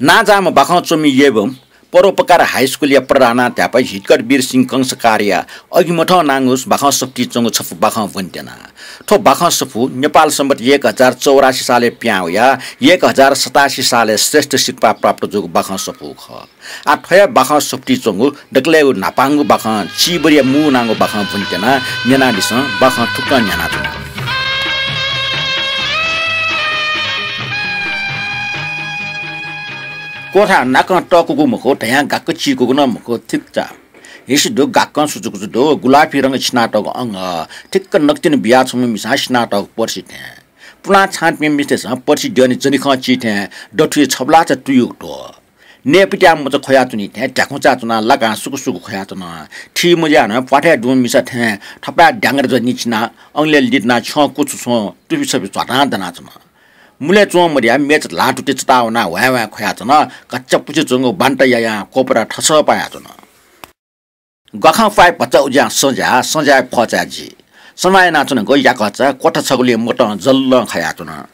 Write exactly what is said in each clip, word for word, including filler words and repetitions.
नांजाःम्ह बाखं च्वमि येबं परोपकार हाई स्कुलया प्रधानाध्यापक हितकर वीर सिंह कंसकारया अघिमथं नांगु बाखं सफुतिइ च्वंगु छपु बाखं ब्वनेत्यना। थ्व बाखं सफू नेपाल संवत् एक हजार चौरासी सालय् पिहां वयाः एक हजार सतासी सालय् श्रेष्ठ सिरपाः प्राप्त जूगु बाखं सफू खः। आः थ्व हे बाखं सफुतिइ च्वंगु दकलय् न्हापांगु बाखं चीवरया मू नांगु बाखं ब्वनेत्यना। न्यनादिसँ, बाखं थुकथं न्ह्यानाच्वना। क्वथा नाकं तःकुगु मखु, धयां गाक्क चीकुगु नं मखु, थिक्चा। हिसि दु, गाक्कं सुचुकुचु दु, गुलाफी रंग छिनातःगु अंग, थिक्क नकतिनि बियाछंम्ह मिसां सिनातःगु पर्सि थें। पुलां छाँटपिं मिस्तय्‌सं पर्सि द्यःने जनिखं ची थें दथुइ छबलाचा तुयुगु त्वः। नयेपित्याः मचा ख्वयाच्वनी थें ध्याखुँचा च्वनाः लाकां सुकुसुकु ख्वयाच्वन। थी मज्याः नं प्वाथय् दुम्ह मिसा थें थपाय् द्याङ्गर जनि चिनाः अंगलय् लिधनाः छ्यं कुछु छ्वं तुपिछपि झ्वातां दनाच्वन। मुलय् च्वं मदयाः मेचा ल्हातुति चताः वनाः ह्वाँय् ह्वाँय् ख्वयाच्वन। घच्चापुचि च्वंगु बान्ता यायां क्वपरा थसः पायाच्वन। ग्वाखं प्वाय् भचा उज्यां सजाः, सजाय् फचाय् जी। समाः यानाच्वनागु याकःचा क्वथा छगुलिं मतं जल्लं खयाच्वन।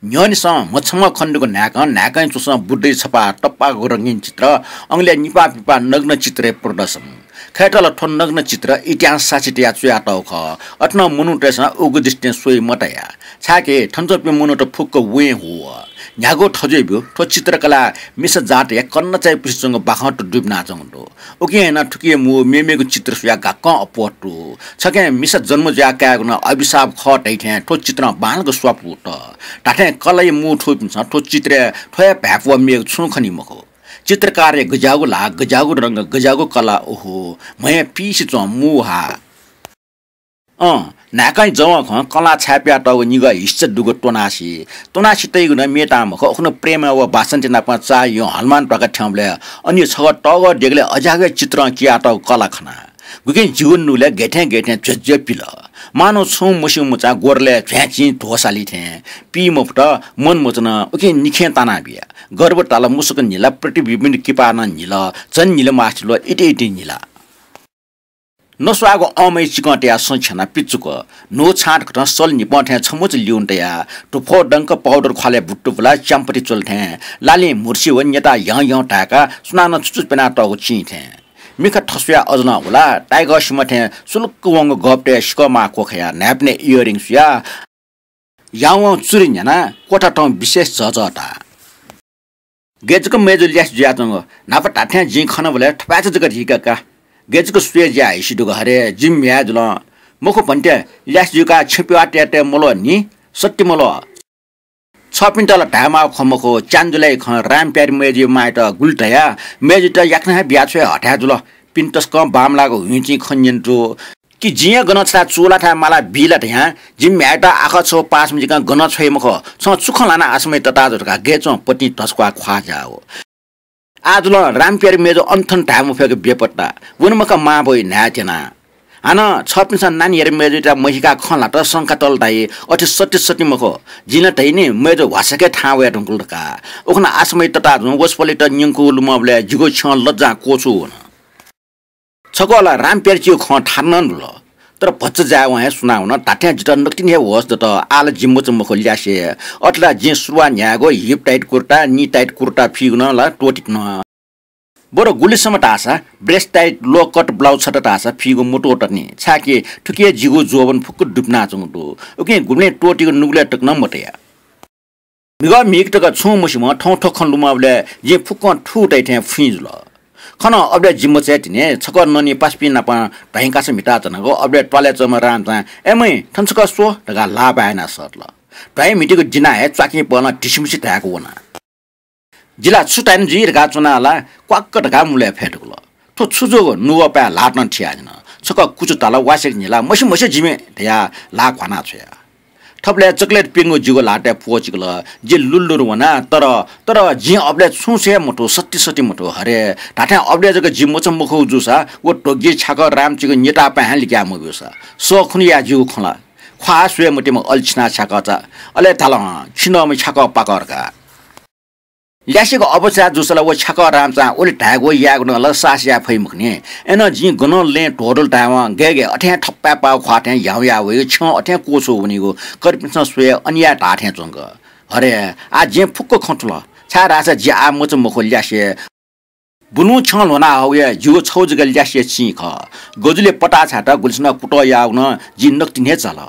न्ह्यःनेसं म्हछम्ह खनेदुगु न्हाय्कं, न्हाय्कंया च्वसं बुद्धया छपाः तप्पाःगु रंगीन चित्र, अंगलय् निपाः पिपाः नग्न चित्रया प्रदर्शन। खय्‌त ला थ्व नग्न चित्र इतिहास साक्षी तयाः च्वयातःगु खः। अथे नं मनूतय्‌सं उगु दृष्टिं स्वये मतया। छाय्‌कि थन च्वंपिं मनूत फुक्क वें हू। न्ह्यागु थज्वः ब्यु, थ्व चित्रकलाय् मिसा जातया कन्ना चायापुसे च्वंगु बाखंत दुबिनाच्वंगु दु। उकिं यानाः थुकिया मू मेमेगु चित्र स्वयाः गाक्कं अप्वः तू। छकः मिसा जन्म जुयाः कायेगु नं अभिशाप खः धइथें थ्व चित्रं बांलाक स्वापू तः। धात्थें कलाया मू थूपिन्सं थ्व चित्रय् थ्व हे भाय्‌पुवा मेगु छुं खनी मखु। चित्रकारया गज्याःगु ल्हाः, गज्याःगु रंग, गज्याःगु कला, ओहो, म्हय् पीसे च्वं मू हा। अँ, न्हाय्कं जवं खं कलां छाय्‌पियातःगु निगः हिस्सा दुगु त्वनासि, त्वनासि तइगु नं म्येतां मखु, उखुन्हु प्रेम व वासन्ती नाप चाःहिउँ हलमान ध्वाखा थ्यंबलय् अन छगः तःगः देगलय् अज्याःगु चित्रं कियातःगु कला खना। गुकिं जिगु नुगलय् गय्थें गय्थें झ्वेझ्वे पिल। मानौं छुं मस्यूम्ह मचां ग्वरलय् झ्वाँय् चिं ध्वसाली थें। पी मफुत, मन मच्वन, उकिं निखें तानाबिया। गर्व ताल, मुसुक न्हिला, प्रतिबिम्बित किपा नं न्हिल, झन न्हिल मास्ति ल्वः, इति इति न्हिला। नस्वाःगु अःमय् चिकं तयाः सँ छ्यानाः पिचुक, न्हू छाँट कथं सल न्हिपं थें छमुच लिउन तयाः, धुफ्वः दंक पाउडर ख्वालय् बुत्तुबुलाः च्याम्पति च्वल थें, लालिं म्हुर्सी व न्यताः ह्यं ह्यं धाय्काः सुनानं छुचु प्यनातःगु चिं थें। मिखा थस्वयाः अजलं हुलाः, टाइगर सिंह थें सुलुक्क वंगु गःपतय् सिकःमाः क्वखयाः, न्हाय्पनय् earring सुयाः, यावं चुरि न्ह्यानाः क्वथा तं विशेष झःझः धाः। गय् जक मय्जु ल्यासे जुयाच्वंगु, न्हापा धात्थें जिं खनाबलय् थपाय्चा जक धिका का। गय् जक स्वये ज्या हिसि दुगु हरे, जिमि म्ह्याय् जुलं। मखु भन्ते, ल्यासे जुइकाः छेँ पिवाः तयेत मल्वः नि, सत्य मल्वः। छःपिन्त ला धायेमाःगु खँ मखु, च्यान्जुलाया खँ रामप्यारी मय्जुया मांयात गुलि धयाः मय्जुयात याकनं हे बियाछ्वये हथाय् जुल। पिने तसकं बांमलाःगु हुइँचिं खँ न्यने दु। कि जिं हे गनं छथाय् चूलाथाय् माला बी ला धयां जिमि म्ह्याय्‌यात आखः छगू पास मजिकां गनं छ्वये मखु। छं छु खँ ल्हानाः आसमय् तताः जुल धकाः गय् च्वं पतिं धसक्वाः ख्वाः ज्याःगु। आः जुलं रामप्यारी मय्जु अन थन धाये मफयेक बेपत्ता। वन मखा मांबौया न्हाय् त्यना। हानं छःपिन्सं नानी हेरे मय्जुयात महिकाः खँ ल्हात, शंका तल धाइ, अथे सत्य सत्य मखु। जिं ला धइनि, मय्जु ह्वासय्‌के थाहां वये धुंकल धकाः। उखुन्हु आसमय् तताः जुं वसपोलयात न्यंकूगु लुमंबलय् जिगु छ्यं लज्जां क्वछू वन। छकः ला रामप्यारीचिया खँ थारु नं दुल, तर भचा जायेवं हे सुनावन। धात्थें जितः नकतिनि हे होश दत। आः ला जि मचा मखु ल्यासे। अथे ला जिं सुरुवाः न्ह्याःगु hip tight kurta, knee tight kurta फीगु नं ला त्वःतित नं। बरु गुलिसम्म धाःसा breast tight low cut blouse छता धाःसा फीगु मत्वःतनि। छाय्‌कि थुकिया जिगु जोबन फुक्क दुबिनाच्वंगु दु। उकिं गुबलें त्वःतिगु नुगलय् तक नं मतया। म्हिगः म्हिगः तक छुं मस्यूम्ह थौं थ्व खँ लुमंबलय् जिं फुक्कं थू तइ थें फुइँ जुल। खन अबलय् जि मचाय् तिनि छकः ननी पासापिं नाप ध्वाइँ कासा म्हिताच्वनागु। अबलय् त्वालय् च्वंम्ह रामचां, "ए मय्, थन छकः स्व" धकाः ल्हाः बाय् यानाः सःतल। ध्वाइँ म्हितीगु दिनाः हे च्वाकिं पहलं ढिसिमिसि धाय्‌क वना। जि ला छु धायेनु जुइ धकाः च्वना ला क्वाक्क धकाः मुलय् फय् धुंकल। थ्व छु जूगु? नुगःपाय् ल्हातं थियादिल। छकः कुचु ताल, वासेक न्हिला, "मस्यू मस्यू जिमि" धयाः ल्हाः ख्वाना छ्वया। थुबलय् चकलेट प्यंगू जिगु ल्हातय् प्वःचिकल। जि लुरलुर वना, तर, तर जिं अबलय् छुं छुं हे मथू, सत्य सत्य मथू। हरे, धात्थें अबलय् जक जि मचा मखु जूसा व ध्वगि छ्याकः रामचिगु न्यतापाय् हे लिकाये मब्यूसा। सः खुन्हु याये जिगु खँ ला। ख्वाः स्वये मतिम्ह अले छिना छ्याकःचा। अले धाल, "छिनःम्ह छ्याकः पाकः" धकाः। ल्यासेगु अवस्था जूसा ला व छ्याकः रामचां उलि धायेगु यायेगु नं ला साहस याये फइ मखुनि। अय्‌नं जिं गनं लँय् ध्वदुल धायेवं गय् गय् अथें थप्पाय् पाः ख्वाः थें ह्याउँयाः वइगु, छ्यं अथें क्वछू वनीगु कर्पिन्सं स्वयाः अनियाः धाःथें च्वंक। अरे, आः जिं फुक्क खँ थुल। छाय्धाःसा जि आः मचा मखु ल्यासे। बुलुं छ्यं ल्ह्वना हःगु हे जिगु छगू जक ल्यासे चिं खः। गजुलय् पता छायेत गुलिसिनं कुतः याःगु नं जिं नकतिनि हे चाल।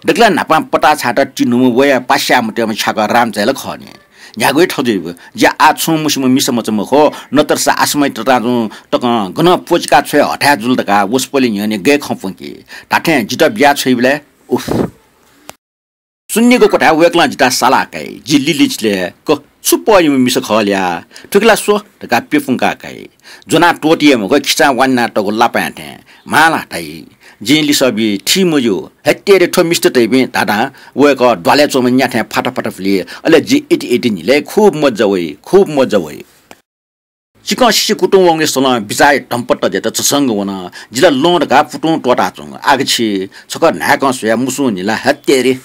दकलय् न्हापां पता छायेत तिनि न्हूम्ह वया पास्याये मतेम्ह छ्याकः रामचाइ ला खः नि। न्ह्यागु हे थजुइगु। जि आः छुं मस्यूम्ह मिसा मचा मखु, नतरसा आसमय् ततां तुं तकं गनं प्वचिका छ्वये हथाय् जुल धकाः वसपोलया न्ह्यःने गय् खँ प्वंकी। धात्थें जितः बिया छ्वइबलय्, उफ। शून्यगु क्वथाय् वय्कलं जितः साला काइ। जि लिलिचिलय्, क, छु पःयुम्ह मिसा खः ल्या? थुकी ला स्व धकाः प्यपुंका काइ। ज्वनाः त्वःती हे मखु, खिचां वान्यानातःगु लापांया थें। मां ला धाइ। जिं लिसः बी, थी मज्यू। हत्तेरी, थ्व मिस्त तइपिं धाधां वय्कः द्वालय् च्वंम्ह न्या थें फात फात फुली। अले जि इति इति न्हिलय् खुब मज्जा वइ, खुब मज्जा वइ। चिकं सिसि कुतुं वंगु सलं बिचाः धम्पत्त जयेत झसंक वन। जि ला लं धकाः पुतुं त्वःताच्वंगु। आगछि छकः न्हाय्कं स्वयाः मुसुं न्हिला, हत्तेरी।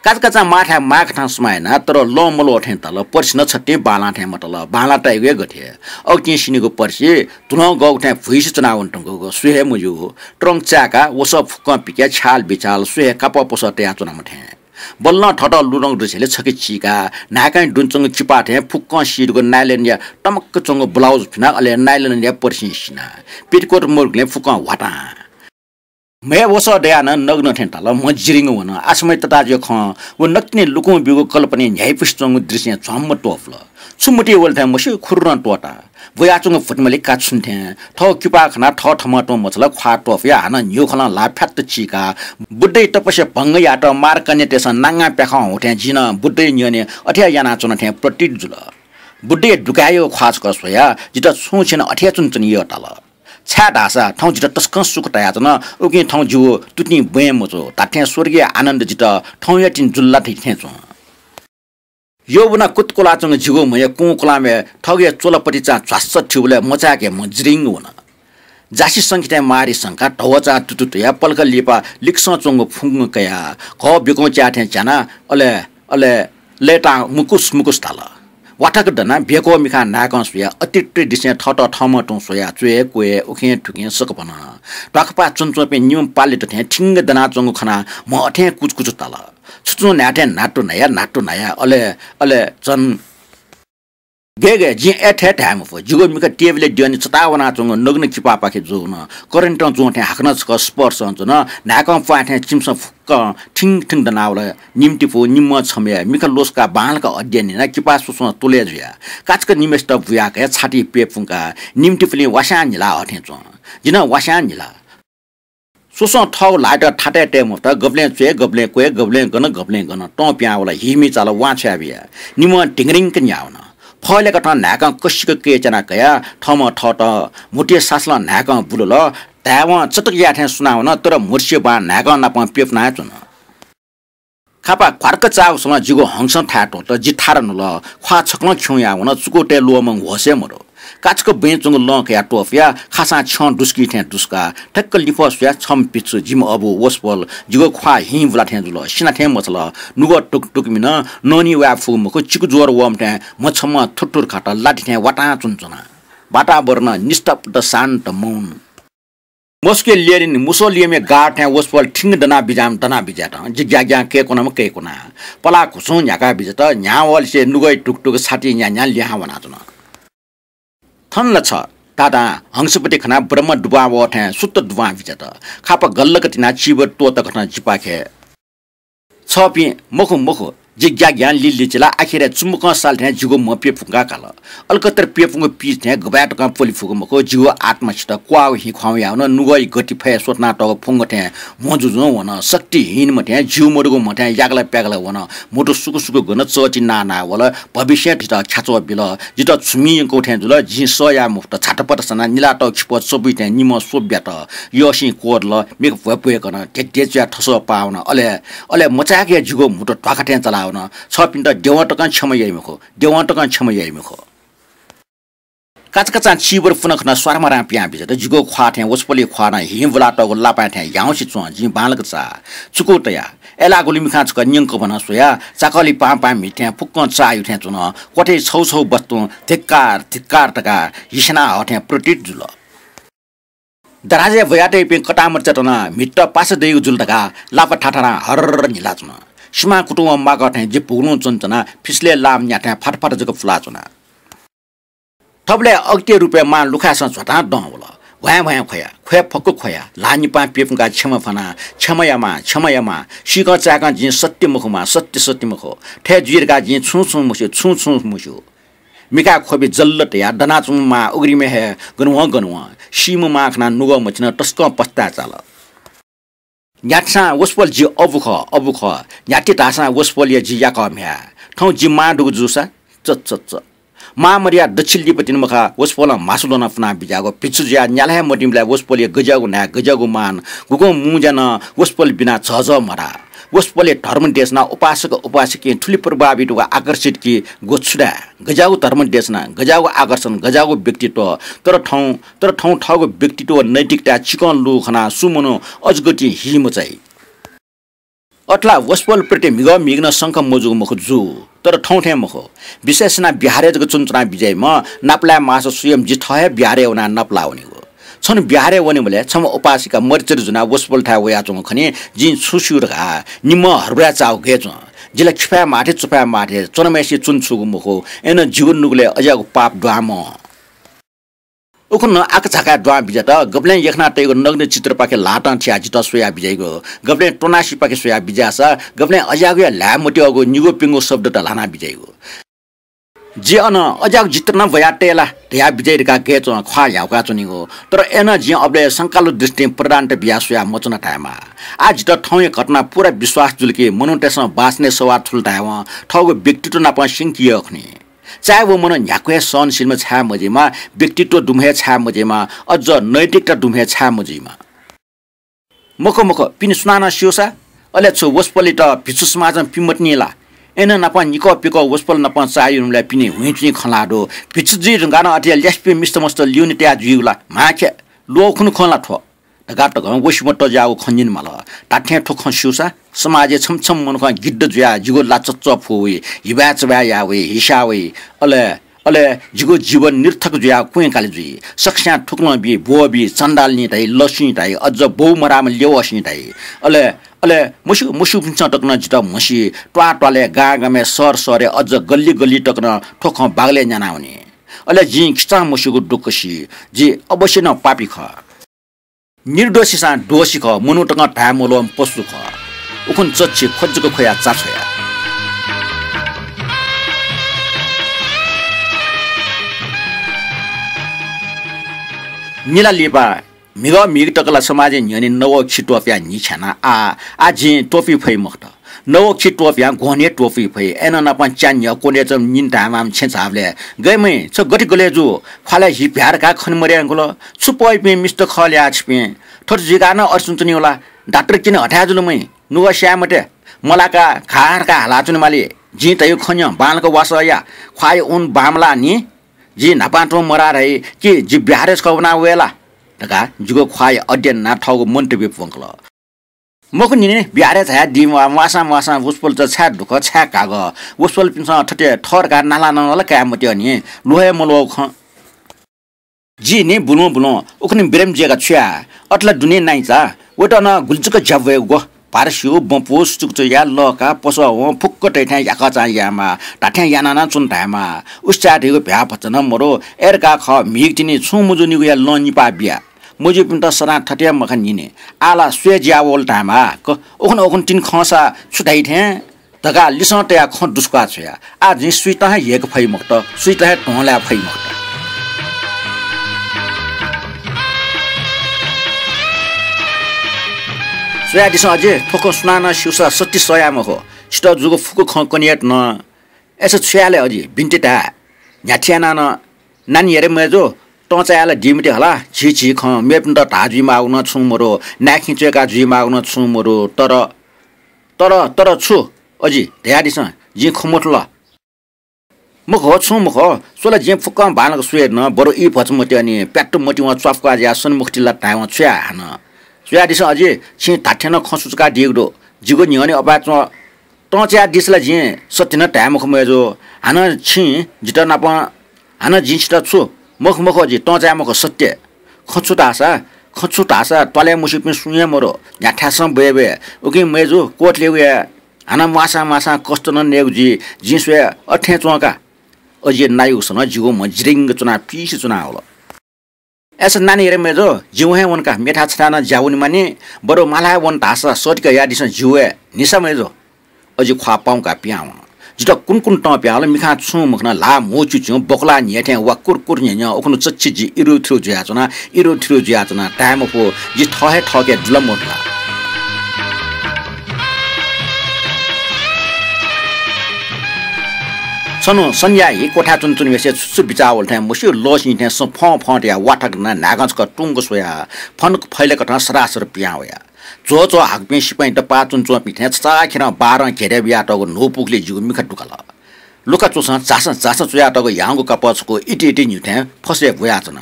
काचाकाचां माःथाय् माःकथं समाः याना, तर लं मल्वः थें ताल। पर्सि नं छतिं बांलाः थें मतल। बांलाः ताइगु हे गथे। अगतिं सिनिगु पर्सि धुलं गःगु थें भुइसे च्वनावन धुंकूगु, स्वये हे मज्यू। ट्रंक चाय्काः वसः फुक्कं पिकयाः छ्याल बिछ्याल, स्वये हे कापः पसः तयाच्वनाम्ह थें। बल्लं थःत लुधंगु दृश्यले छखे चीकाः न्हाय्कं दुने च्वंगु किपा थें फुक्कं सिधुंगु नाइलनया तमक्क च्वंगु ब्लाउज फिना, अले नाइलनया पर्सिं सिना। पेटिकोट मरुगुलिं फुक्कं ह्वातां। म्हय् वसः दयाः नं नग्न थें ताल, म्ह जिरिंग वन। आसमय् तताजुया खँ व नकतिनि लुकुं ब्यूगु कल्पनाय् न्ह्याइपुसे च्वंगु दृश्यं झ्वाम्म त्वपुल। छु मतिइ वल थें मस्यू, खुर्रं त्वःता। ब्वयाच्वंगु भुतिमले काछुन थें। थःगु किपाः खनाः थः थःम्हं तुं मछाल, ख्वाः त्वपुयाः हानं न्ह्यू खलं ल्हाः फ्यात्त चीकाः बुद्धया तपस्या भंग यायेत मारकन्यातय्सं नांगां प्याखं हःथें जिं नं बुद्धया न्ह्यःने अथे हे यानाच्वन थें प्रतीत जुल। बुद्धया दुकाय्‌यागु ख्वाः छकः स्वयाः जितः छुं छेँ नं अथे हे च्वनाच्वने यःताल। छाय्धाःसा थौं जितः तसकं सुख तयाच्वन, उकिं थौं जिगु तुतिं ब्वँय् मजू। धात्थें स्वर्गीय आनन्द जितः थौंया तिनि जुल ला धइथें थें च्वं। यःबुनाः कुतकुलाच्वंगु जिगु म्हया कुंकुलामय् थःगु हे च्वलापतिचां झ्वास्स थिउबलय् मचाय्क हे म्ह जिरिंग वन। जासि संखे थें माःरि संकाः धवचां तुतु तयाः पलख लिपा लिक्सं च्वंगु फुंगं कयाः घः ब्यकुं च्याः थें च्यानाः अले, अले लय्तां मुकुस मुकुस धाल। वाथक दनाः ब्यक्वः मिखां न्हाय्कं स्वयाः अतिरिक्त दिसें थःत थःम्हं तुं स्वयाः च्वय् क्वय् उखें थुखें सकभन। ध्वाखापाः च्वनाच्वंपिं निम्ह पालेत थें ठिंग दनाच्वंगु खनाः म्ह अथें कुचकुच ताल। छुचुं न्हाय् थें न्हातु न्हाया, न्हातु न्हाया, अले, अले झन गय् गय्, जिं अथे हे धाये मफु। जिगु मिखा टेबलय् द्यःने चताः वनाच्वंगु नग्न किपाःपाखे जुल नं। करेन्टं ज्वं थें हाकनं छकः स्पर्शं च्वन। न्हाय्कं प्वाँय् थें चिमिसं फुक्कं ठिङ ठिङ दनावल। निम्तिपु निम्हं छम्हया मिखा ल्वसुकाः बांलाक अध्ययन यानाः किपाः स्वस्वं तुलय् जुयाः काचाक्क निम्हय्सित बुयाः कयाः छातिइ प्यपुंकाः निम्तिपुलिं वास्यां न्हिला हःथें च्वं। जि नं वास्यां न्हिला। स्वस्वं थःगु ल्हाःयात थातय् तये मफुत। गबलें च्वय्, गबलें क्वय्, गबलें गन, गबलें गन। तं पिहां वल, हिमि चाल, वां छ्वया बिया। निम्हं ढिंगरिंक न्याः वन। फलय् कथं न्हाय्कं कसिक कय् च्याना कयाः थःम्हं थःत म्हुतुया सासलं न्हाय्कं बुलल। धायेवं चटक याये थें सुनावन, तर म्हुतुसे बां न्हाय्कं नापं प्यपुना हे च्वन। खापा घ्वार्क चाःगु सलं जिगु हंसं थाय् त्वःत। जि थारा न्हुल। ख्वाः छकलं खिउँया वन। चुकूतय् ल्वःमंगु होश हे मदु। काचाक्क बँय् च्वंगु लं कयाः त्वपुयाः खासां छ्यं दुस्की थें दुस्काः ठ्याक्क लिफः स्वयाः छम्ह भिक्षु, जिमि अबु वसपोल, जिगु ख्वाः हिं बुला थें जुल। सिना थें मछाल। नुगः टुकटुक मिन। ननी वये फुगु मखु। चिकुज्वर वःम्ह थें म्ह छम्हं थुरथुर खात। लाति थें वातां च्वनाच्वना। वातावरण निस्तब्ध, शान्त, मौन। मसुके ल्यःलिनि मुसोलियमया गार थें वसपोल ठिंग दनाः बिज्याःम्ह दनाः बिज्यात। जि ग्याग्यां कय्कुनाम्ह कय्कुना। पलाः घुसुं न्ह्याकाः बिज्यात। न्ह्यावंलिसे नुगःया टुकटुक छातिइ न्यान्ह्यां लिहां वनाच्वन। थन ला छ धाधां हंसपति खनाः ब्रह्म दुबां वः थें सुत्त दुबां बिज्यात। खापा गल्लक तिनाः चिबर त्वःत कथं जिपाखे छःपिं, मखु, मखु, जि ग्याग्यां लिलिचिलाः आखिरय् चुम्बकं साल थें जिगु म्ह प्यपुंका काल। अलकत्र प्यपुंगु पिच थें गबय् तकं प्वले फुगु मखु। जिगु आत्मा सित। क्वाःगु हिं ख्वाउँया वन। नुगःया गति फय् स्वथनातःगु फुंग थें म्ह जुजुं वन। शक्तिहीन म्ह थें, ज्यू मदुगु म्ह थें याकल प्याकल वन। म्हुतु सुकु सुकु गन चःति नाः नाः वल। भविष्यं जितः ख्याच्वः बिल। जितः छुमि यंकू थें जुल। जिं सह याये मफुत। झातपत सनाः निलातःगु खिपः चबुइ थें निम्हं स्वब्यात। यःसिं क्वदल। मिखा भ्वय्भ्वय् कन। धेधे च्वयाः थसः पाः वन। अले, अले मचाय्क हे जिगु म्हुतु ध्वाखा थें चलावन। छःपिन्त देवं तकं क्षमा याइ मखु। देवं तकं क्षमा याइ मखु। काचाकाचां चिबर पुनः खनाः स्वारमारां पिहां बिज्यात। जिगु ख्वाः थें वसपोलया ख्वाः नं हिं बुलातःगु लापांया थें ह्याउँसे च्वं। जिं बांलाक चाः। चुकू तयाः अय्लाः गुलि मिखां छकः न्यंकभनं स्वयाः चाकःलिइ पां पां म्हित थें फुक्कं चाःयु थें च्वन। क्वथय् छौ छौ वस्तुं धिक्कार, धिक्कार धकाः हिस्याना हःथें प्रतीत जुल। दराजय् ब्वयातःपिं कतामर्चात नं म्हितत पासा दइगु जुल धकाः लापा थाथारां हर्र न्हिलाच्वन। सिमा कुतुं वंमाःगु थें जि भुगुलुं च्वनाच्वना, फिसलय् लाःम्ह न्याथाय् फात फात जक फुलाच्वना। थुबलय् अगत्य रूपय् मां लुखाय्‌सं झ्वतां दं वल। ह्वाँय् ह्वाँय् ख्वया, ख्वया फक्व ख्वया, ल्हाः निपां प्यपुंकाः क्षमा फ्वना, क्षमा या मां, क्षमा या मां, सीकं चाय्‌कं जिं सत्य मखु मां, सत्य सत्य मखु। थथे जुइ धकाः जिं छुं छुं मस्यू, छुं छुं मस्यू। मिखाय् ख्वबि जल्ल तयाः दनाच्वंम्ह मां उघ्रिमय् हे गन वं गन वं। सीम्ह मां खनाः नुगः मछिन, तसकं पस्ताय् चाल। न्याथां वसपोल जि अबु खः, अबु खः। न्याथि धाःसां वसपोलया जि याकः म्ह्याय्। थौं जि मां दुगु जूसा? च, च, च। मां मदयाः दच्छि लिपा तिनि मखा, वसपोलं म्हासु ल्वनाः पुना बिज्याःगु। भिक्षु जुयाः न्याला हे मतिंबलय् वसपोलया गज्याःगु न्हाय्, गज्याःगु मान, गुगुं मुंज्या नं वसपोल बिना झःझः मधाः। वसपोलया धर्म देशना उपासक उपासिकां थुलि प्रभावित व आकर्षित कि गु छु धाये। गज्याःगु धर्म देशना, गज्याःगु आकर्षण, गज्याःगु व्यक्तित्व। तर थौं, तर थौं थःगु व्यक्तित्व व नैतिकताय् चिकं लू खनाः सुं मनू अजगति हि मचाइ। अथे ला वसपोल प्रति म्हिगः म्हिगः नं शंका मजूगु मखु जू, तर थौं थें मखु। विशेष यानाः बिहारय् जक च्वनाच्वना बिज्याइम्ह, नापलाये माःसा स्वयाम्ह जि थः हे बिहारय् वनाः नापलाः वनीगु। छन्हु बिहारय् वनेबलय् छम्ह उपासिका मरिचरि ज्वनाः वसपोलथाय् वयाच्वंगु खनी। जिं छु स्यू धकाः निम्हं हरबराय् चाःगु गय् च्वं। जि ला खिफाय् माःथें चुफाय् माःथें, च्वनाम्हय्‌सिनं च्वने छ्वःगु मखु, अय्‌नं जिगु नुगलय् अज्याःगु पाप दुहां मवं। उखुन्हु आकाझाकाय् दुहां बिज्यात। गबलें यख्ना तइगु नग्न चित्रपाखे ल्हातं थियाः जितः स्वयाः बिज्याइगु, गबलें त्वनासिपाखे स्वयाः बिज्याःसा, गबलें अज्याःगुया ल्हाये मत्यःगु निगू प्यंगू शब्दत ल्हानाः बिज्याइगु। जि अन अज्याःगु चित्र नं ब्वयाः तये ला धयाः बिज्याइ धकाः गय् च्वं ख्वाः ह्याउकाच्वनीगु। तर अय्‌नं जिं अबलय् शंकालु दृष्टिं प्रधानता बियाः स्वयाः मच्वना धायेमाः। आः जितः थौंया घटना पूरा विश्वास जुल कि मनूतय्‌सं बासनय् सवाः थुल धायेवं थःगु व्यक्तित्व नाप स्यंके यः खनी। चाहे व मनू न्ह्याक्व हे सहनशीलम्ह छाय् मजुइमा, व्यक्तित्व दुम्ह हे छाय् मजुइमा, अझ नैतिकता दुम्ह हे छाय् मजुइमा। मखु मखु, पिने सुनानं स्यूसा, अले छु वसपोलयात भिक्षु समाजं पि मतिनि ला? अय्‌नं नापं निकः पिकः वसपोल नापं चाःहिउम्हबलय् पिने हुइँचुइँ खँ ल्हाः दु। भिक्षु जुइ धुंकाः नं अथे ल्यासेपिं मिस्त मस्त ल्यूने तया जुइगु ला? म्हाखे, ल्वःखुन्हु खँ ला थ्व धकाः तकं वसिम्ह तज्याःगु खँ न्यने माल। धात्थें थ्व खँ स्यूसा, समाजय् छम्ह छम्ह मनुखं गिद्ध जुयाः जिगु ला चच्चः फुवइ, हिबाय् चबाय् याः वइ, हिस्याः वइ। अले, अले जिगु जीवन निरर्थक जुयाः क्वँय्‌काले जुइ। सकस्यां थुकलं बी, ब्वः बी, चण्डालनी धाइ, लसुनी धाइ, अझ बौ मराःम्ह लेवःसुनी धाइ। अले, अले मस्यू मस्यूपिन्सं तक नं जितः म्हसी, त्वाः त्वालय्, गां गामय्, शहर शहरय्, अझ गल्ली गल्ली तक नं थ्व खँ बागलय् न्यानावनी। अले जिं खिचां मस्यूगु दुःख सी। जि अवश्य नं पापी खः। निर्दोषीसां दोषी खः, मनू तकं धाये मल्वःम्ह पशु खः। उखुन्हु चच्छि ख्वजक ख्वयाः चा छ्वया। निला लिपा म्हिगः म्हिगः तक ला समाजय् न्ह्यःने नवः खि त्वपुयाः न्हि छ्याना। आः, आः जिं त्वपुइ फइ मखुत। नवः खि त्वपुयां ग्वहनय् त्वपुइ फइ। अय्‌नं नापं च्या न्ह्यः क्वनय् च्वंम्ह निने धायेमाःम्ह छेँ झाःबलय्, गय् मय्, छ गथे गलय् जू? ख्वालय् हि भ्यार धकाः खने मरे धुंकल। छु पःपिं मिस्त खः ले आः छिपिं? थथे जुइकाः नं अथे च्वनाच्वनीगु ला? डाक्टर किने हथाय् जुल मय्, नुगः स्याये मते। मलाकाः घाः धकाः हालाच्वने माली। जिं धयागु खँ न्यँ, बांलाक वासः या। ख्वाःया ऊन बांमलाः नि। जि न्हापां तुं मराः धाइ कि जि बिहारय् छकः वना वये ला धकाः जिगु ख्वाःया अध्ययन यानाः थःगु मन्तव्य प्वंकल। मखु निने, बिहारय् झायादीम्ह म्वाःसां म्वाःसां वसपोलत छाय् दुःख, छाय् कागः। वसपोलपिन्सं थथे थः धकाः नाला नं ला काये मत्यः नि, ल्वः हे मल्वःगु खँ। जि नि बुलुं बुलुं उखुन्हु बिरामी जुयाः छु याये? अथे ला दुने नाइचा, वयात नं गुलि जक ज्या ब्वयेगु ग्व। भार स्यू, बँपू, सुचुकचुया, लःका, पसः वं, फुक्क तयेथें याकःचां यायेमाः, धात्थें याना नं च्वने धायेमाः। उसे चाये धइगु भ्याः भचा नं मदु। अय् धकाः खः, म्हिगः तिनि छुं मजूनिगुया लं निपाः बिया। मज्यूपिन्त सदां थथे हे मखा निने। आः ला स्वये ज्या वल धायेमाः। क, उखुन्हु उखुन्हु तिनि खंसा छु धाइ थें धकाः लिसः तयाः खँ दुस्वाः छ्वया। आः जिं सुइत हे ह्यय्के फइ मखुत, सुइत हे ध्वं लाये फइ मखुत। स्वयादिसँ अजि, थ्व खँ सुनानं स्यूसा सत्य सःया मखु। छितः जूगु फुक्क खँ कने यात नं। अय्सा छु याये ले अजि, बिन्ति धाये। न्ह्याथे यानाः नं नानी हेरे मय्जु, तं चायाः ला दी मते हला। झी झी खँ, मेपिन्त धाः जुइमाःगु नं छुं मदु, नाय्खिं च्वय्काः जुइमाःगु नं छुं मदु। तर, तर, तर छु अजि, धयादिसँ, जिं खँ मथुल। मखु, छुं मखु, स्व ला जिं फुक्कं बांलाक स्वये धुन, बरु ई भचा मत्यः नि, प्याट्ट मतिवं च्वाफुक्क जुयाः सन मखुति ला धायेवं छु याये हानं। स्वयादिसँ अजि, छिं धात्थें नं खँ सुचुकादीगु दु। जिगु न्ह्यःने अपाय् च्वं, तं चायादिसँ ला जिं सत्य नं धाये मखु मय्जु। हानं छिं जितः नाप, हानं जिं छितः छु, मखु मखु अजि, तं चाये मखु सत्य। खँ छु धाःसा, खँ छु धाःसा त्वालय् मस्यूपिं सुं हे मदु, न्ह्याथाय्सं ब्वये ब्वये। उकिं मय्जु, कोट ल्यवया हानं म्वाःसां म्वाःसां कष्ट नं नयेगु जुइ, जिं स्वये अथें च्वं का। अजिया नायु सनं जिगु म्ह जिरिंग च्वनाः पिसे च्वनावल। अय्सा नानी रे मय्जु, जिं वहे वन का, मेथाय् छथाय् नं ज्या वनेमानि, बरु मालाय् वन धाःसा सःतिक यादिसँ जिगु हे निसा मय्जु। अजि ख्वाः पाउँकाः पिहां वन। जितः कुन्कुन तं पिहां वल, मिखां छुं मखना, ल्हाः म्होच्युच्युं बकुलाः न्ह्यः थें वा कुरकुर न्ह्यः न्ह्यः उखुन्हु चच्छि जि इरुथिरु जुयाच्वना, इरुथिरु जुयाच्वना, धाये मफु, जि थः हे थःके दुला मदुला। छन्हु सन्ध्याया क्वथाय् च्वनाच्वनाम्हेसिया छु छु बिचाः वल थें मस्यू, लःसिं थें सँ फं फं तयाः वाथाक न्हाय्गं छकः तुंक स्वयाः फन्क फैलकथं सरासर पिहां वया। झ्वःझ्वः हाकपिं सिपाइँत पाः च्वनाच्वंपिं थें छचाःखेरं बारं घेरय् बियातःगु न्हू पुखुलिइ जिगु मिखा दुकाल। लुखा च्वसं झासँ झासँ च्वयातःगु ह्याउँगु कापः छकू इति इति न्ह्यू थें फसय् ब्वयाच्वन।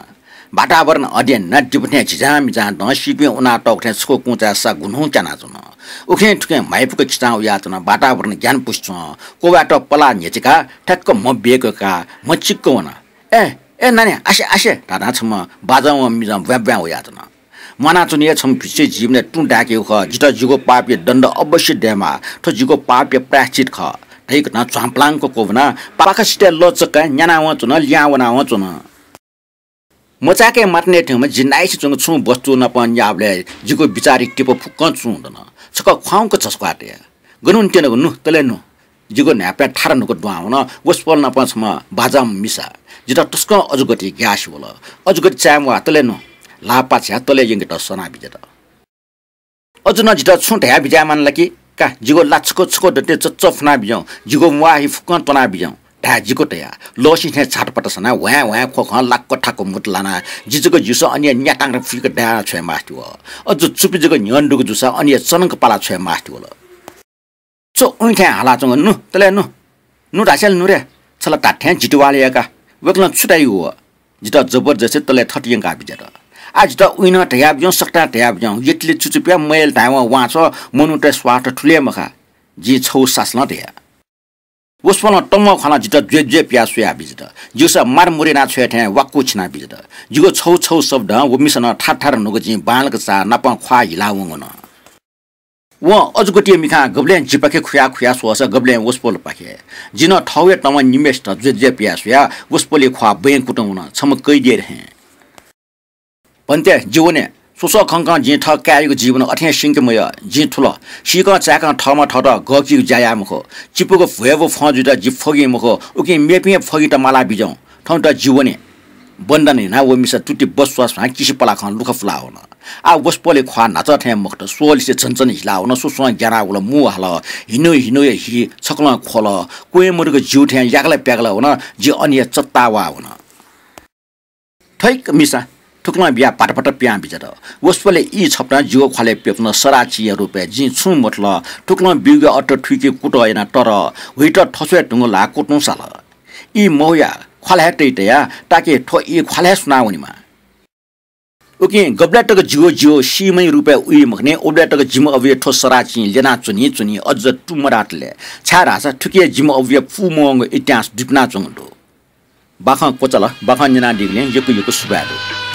वातावरण अध्ययन यानाः दिपथें झिझां मिझां दँ सीपिं उनातःगु थें छकू कुँचाय् सा गुन्हुं क्यानाच्वन। उखें थुखें म्हाइपुक खिचां उयाच्वन। वातावरण ग्यानापुसे च्वं। क्वब्वाय्त पलाः न्ह्यचिकाः ठ्याक्क म्ह बेय्ककाः म्ह चिक्क वन। ए, ए नानी, आसे, आसे धाधां छम्ह बाजं व मिजं ब्वाँय् ब्वाँय् वयाच्वन। म्वानाच्वने हे छम्ह भिक्षुया जीवनय् तुं दाय्केगु खः। जितः जिगु पापया दण्ड अवश्य दयेमाः। थ्व जिगु पापया प्रायश्चित खः धइकथं झ्वांप्लांक क्वब्वनाः पाखा सिथय् लः चक्काय् न्यानावं च्वन, लिहां वनावं च्वन। मचाय्के मातनय् थ्यंम्ह जि नाइसे च्वंगु छुं वस्तु नाप न्याःबलय् जिगु बिचारया तिपः फुक्कं चुं दन। छकः ख्वाउँक झसख्वाः तया। गन वने त्यनागु नु, तले नु। जिगु न्हाय्पँय् थारा न्हुक दुहां वन, वसपोल नाप छम्ह बाजं मिसा। जितः तसकं अजूगति ग्यासे वल। अजूगति चायेमाः, तले नु। ल्हाः पाछ्याः तले यंकेत सना बिज्यात। अजू नं जितः छुं धया बिज्यायेमानि ला कि? का, जिगु ला छकः छकः दँते चच्च फुना बिज्याहुँ, जिगु म्वाः हि फुक्कं त्वना बिज्याहुँ। धाये जिगु तया। लःसिं थें झातपात सनाः ह्वाँय् ह्वाँय् ख्वखं लाक्क थाक्क मुत लानाः जि जक ज्यूसा अन हे न्यातांग्र फुइक दायाः छ्वये मास्ति वः। अजू चुपि जक न्ह्यःने दुगु जूसा अन हे चनंक पालाः छ्वये मास्ति वल। छु उइथें हालाच्वंगु नु, तले नु। नु धासेल नु रे। छ ला धात्थें जितुवालय् का। वय्कलं छु धाइगु वः? जितः जबरजस्ती तले थत यंकाः बिज्यात। आः जितः उइनं धया बिज्याहुँ, सकतां धया बिज्याहुँ, यतिले चुचुप्या मयल धायेवं वांछ्वः, मनूतय् स्वार्थ थुलि हे मखा। जिं छगू सासलं धया। वसपोलं तमं ख्वालं जितः ज्वय् ज्वय् पियाः स्वयाः बिज्यात। ज्यूसा मार मुरिना छ्वये थें वाक्कु छिना बिज्यात। जिगु छगू छगू शब्दं व मिसा नं थार थार न्हुक जिं बांलाक चाः नापं ख्वाः हिला वंगु नं। वं अजूगतिया मिखां गबलें जिपाखे खुया खुया स्वःसा गबलें वसपोलपाखे। जिं नं थःगु हे तमं निम्हेसित ज्वय् ज्वय् पियाः स्वयाः वसपोलया ख्वाः बँय् कुतुं वन, छम्ह कैदिया थें। भन्ते, जि वने। स्वस्वः खंकं जिं थः काय्‌यागु जीवन अथें स्यंके मयः। जिं थुल। सीकं चाय्‌कं थःम्हं थःत गःकिइगु ज्या याये मखु। चिपुगु भ्वय् व फं जुइत जि फ्वगिं मखु, उकिं मेपिं हे फ्वगित माला बिज्याहुँ। थौंत जि वने। बन्धन हिनाः व मिसा तुति बस्वास्वां किसि पलाखं लुखा फुलाः वन। आः वसपोलया ख्वाः न्हाचः थें मखुत, स्वःलिसे झन झन हिलाः वन, स्वस्वं ग्यानाः वल, मू हाल, हिन्हु हिन्हुया हि छकलं ख्वल, क्वँय् मदुगु ज्यू थें याकल प्याकल वन, जि अन हे चत्तावाः वन। थैक मिसा थुकलं बियाः भात भात पिहां बिज्यात। वसपोलया ई छपतं जिगु ख्वालय् प्यपुन सराः चिंया रूपय् जिं छुं मथुल, थुकलं ब्यूगु अट्ट थुइके कुतः यानाः तर, हुइत थस्वये धुंगु ल्हाः कुतुं साल। ई महुयाः ख्वाला हे तइ तया, ताकि थ्व ई ख्वाला हे सुना वनेमा। उकिं गबलय् तक जिगु जिगु सीम्हया रूपय् उइ मखने, उबलय् तक जिम्ह अबुया थ्व सराः चिं ल्यनाच्वनी च्वनी अझ तु मधातले, छाय्‌धाःसा थुकी हे जिम्ह अबुया पूमवंगु इतिहास दुबिनाच्वंगु दु। बाखं क्वचाल, बाखं न्यनादीगुलिं यक्व यक्व सुभाय् दु।